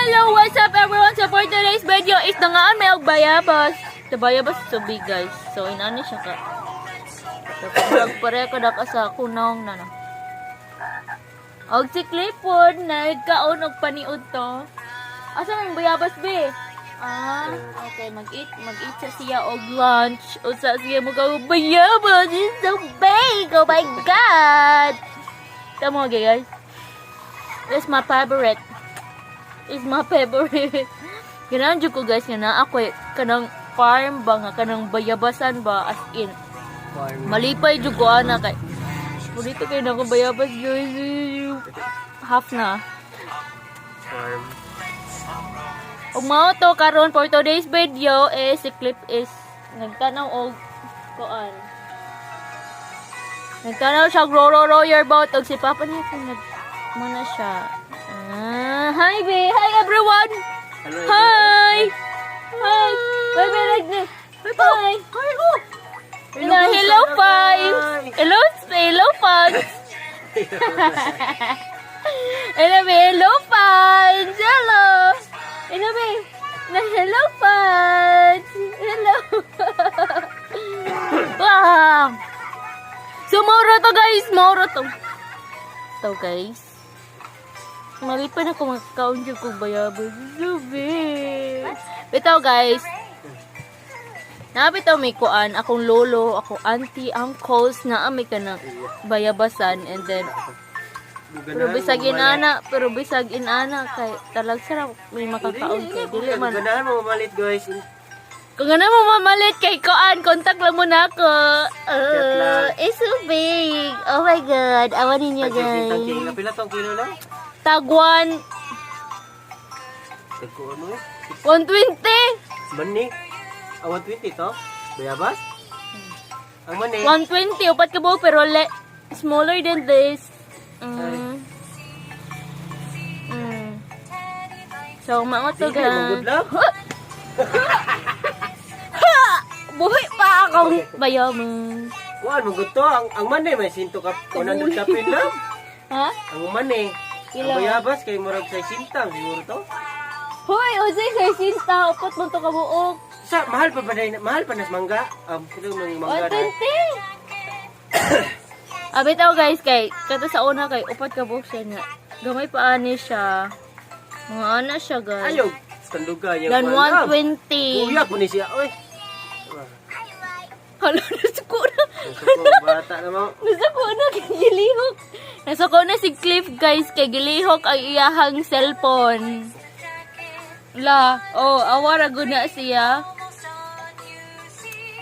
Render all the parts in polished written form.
Hello, what's up, everyone? So for today's video is nangaan may og bayabas. The bayabas is so big, guys. So inani siya ka. So pag pareho ko na ka sa kunong na no. Og si Clifford nagkaon og paniud to. Asa man yung bayabas, be? Ah, okay, mag-eat sa siya og lunch. Usa siya mo bayabas. It's so big. Oh my God. Tamo, okay, guys. It's my favorite. It's my favorite. Ganahan jud ko, guys, nga naa ako kanang farm ba nga kanang bayabasan ba, as in. Farm. Malipay jud ko ana kay Bonito kay na akong bayabas, guys. Half na. Farm. Ug mao to karon for today's video is si Clip is nagtanaw og kuan. Nagtanaw siya og row row row your boat og si Papa niya kung nag muna siya. Ah, hi be, hi everyone. Hello. Hi. Hi. Bye bye. Hi. Hi, oh. Hello, hello, fans. Hello, hello, fans. Hello, be, hello, fans. Hello. Hello, be. Na, hello, fans. Hello. Wow. So, moro to, guys. Moro to. So, guys. Malipay na ko magkaon dyan kong bayabas. So big. Bitaw, guys. Nabitaw may kuan, akong lolo, akong auntie, uncles, na may kanang bayabasan and then pero bisag inana kay talag sarap may makakaon kay dili man. Ganahan mo mamalit, guys. Kung ano mo mamalit kay kuan, contact lang mo na ako. Chat lang. It's so big. Oh my God. Awa ninyo, Tag guys. Kilo. Pila tong kilo lang? Tagwan. Tag ko ano eh? 120. Mani. Ah, 120 to? Bayabas? Ang mani. 120 upat ka buok pero smaller than this. So, mga to Dili, manggod lang. Buhi pa akong bayaman. Kuan manggod to. Ang mani may 100 ka 100 kapin lang. Ha? Ang mani. Kilo. Ang bayabas kay murag sa sintang siguro to. Hoy, unsay sa sinta, upat man to kabuok. Sa mahal pa ba day, mahal pa nas mangga? Sila mga mangga na. 120. Abi tao, guys, kay kato sa una kay upat ka buok siya na. Gamay pa ani siya. Mga ana siya, guys. Ayaw, tanduga niya. Dan 120. Kuya ko ni siya, oy. Hala, nasuko na. Nasuko, bata na mo. Nasuko na kay gilihok. Nasuko na si Cliff, guys, kay gilihok ang iyahang cellphone. La, oh, awara gud na siya.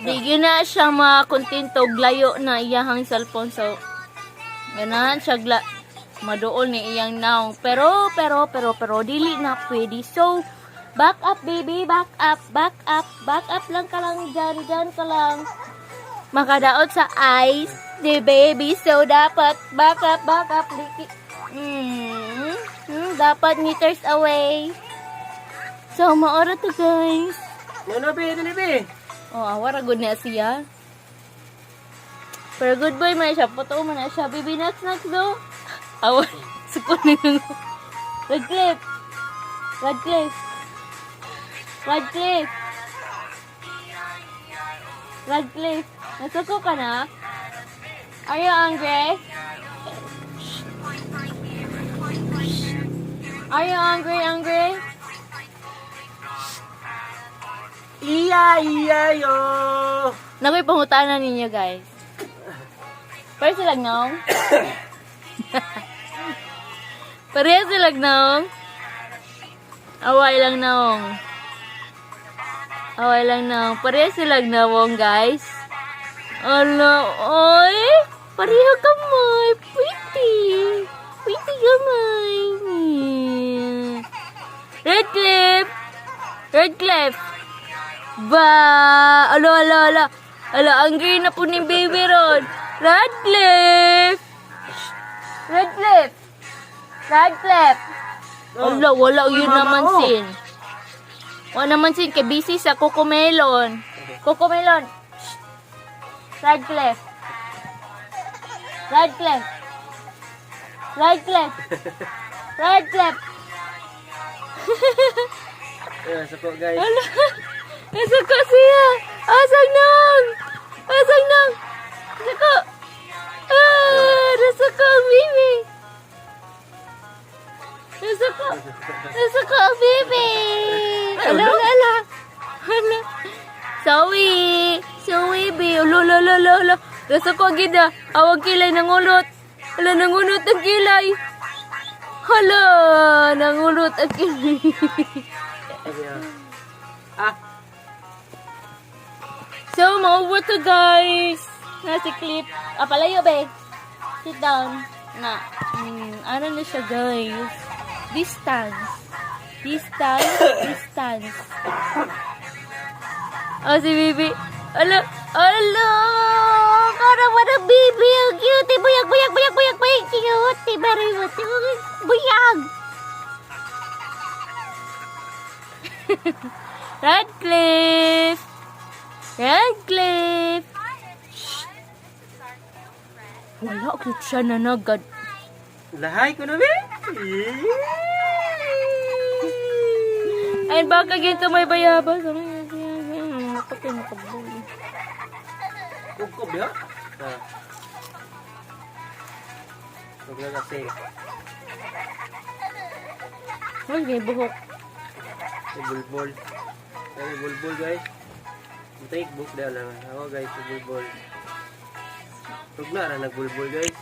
Di gyud na siya makontento og layo na iyahang cellphone, so ganahan siya maduol ni iyang naong, pero dili na pwede. So back up, baby, back up, back up, back up lang ka lang dyan, dyan ka lang makadaot sa eyes ni baby. So dapat back up, back up, liki. Dapat meters away. So maora to, guys. No, no, be, dali, be. Oh, awara good na siya. Pero good boy man siya. Puto man na siya. Baby, next, next do. Awa, suko na yun. Red Cliff. Red Cliff. Red Cliff. Red Cliff. Nasuko ka na? Are you hungry? Are you hungry, hungry? Iya, iya, yo. Nakoy pangutana ninyo, guys. Pareho sila naong? Pareho sila naong? Away lang naong. Away lang naong. Pareho sila naong, guys. Ala, oy. Pareho kamay. Pretty. Pretty kamay. Red Cliff. Red Cliff. Ba, alo, alo, alo. Alo, ang green na po ni baby ron. Radcliffe! Radcliffe! Radcliffe! Oh. Wala, wala Uy, yun mama, naman oh. sin. Wala naman sin, kay busy sa Cocomelon. Cocomelon! Shh. Radcliffe! Radcliffe! Radcliffe! Radcliffe! Ayan, suko, guys. Ala! Nasuko siya! Asang nang! Asang nang! Nasuko! Ah! Nasuko ang baby! Nasuko! Nasuko ang baby! Ala, ala, ala! Ala! Sorry! Sorry, baby! Ala, ala, ala, ala, ala! Nasuko gid ah! Awag kilay nangulot! Ala, nangulot ang kilay! Hala! Nangulot ang kilay! Sabi, ah. Ah, So, maubo to, guys. Nasi clip. Ah, palayo, be. Sit down. Na. Ano na siya, guys? Distance. Distance. Distance. Oh, si Bibi. Ala, ala! Kara mo na, Bibi. Ang cute. Buyag, buyag, buyag, buyag, buyag. Cute. Very much. Buyag. Radcliffe. Radcliffe. Shh. Wala cute siya na nagad. Lahay ko na, be. Ay, baka ginto may bayabas. Kapag makabuli. Kugkob, ya? Ah. Huwag na kasi. Uy, may buhok. May bulbul. May bulbul, guys. Take book dahil lang. Ako, guys, may bulbul. Huwag na ra nagbulbul, guys.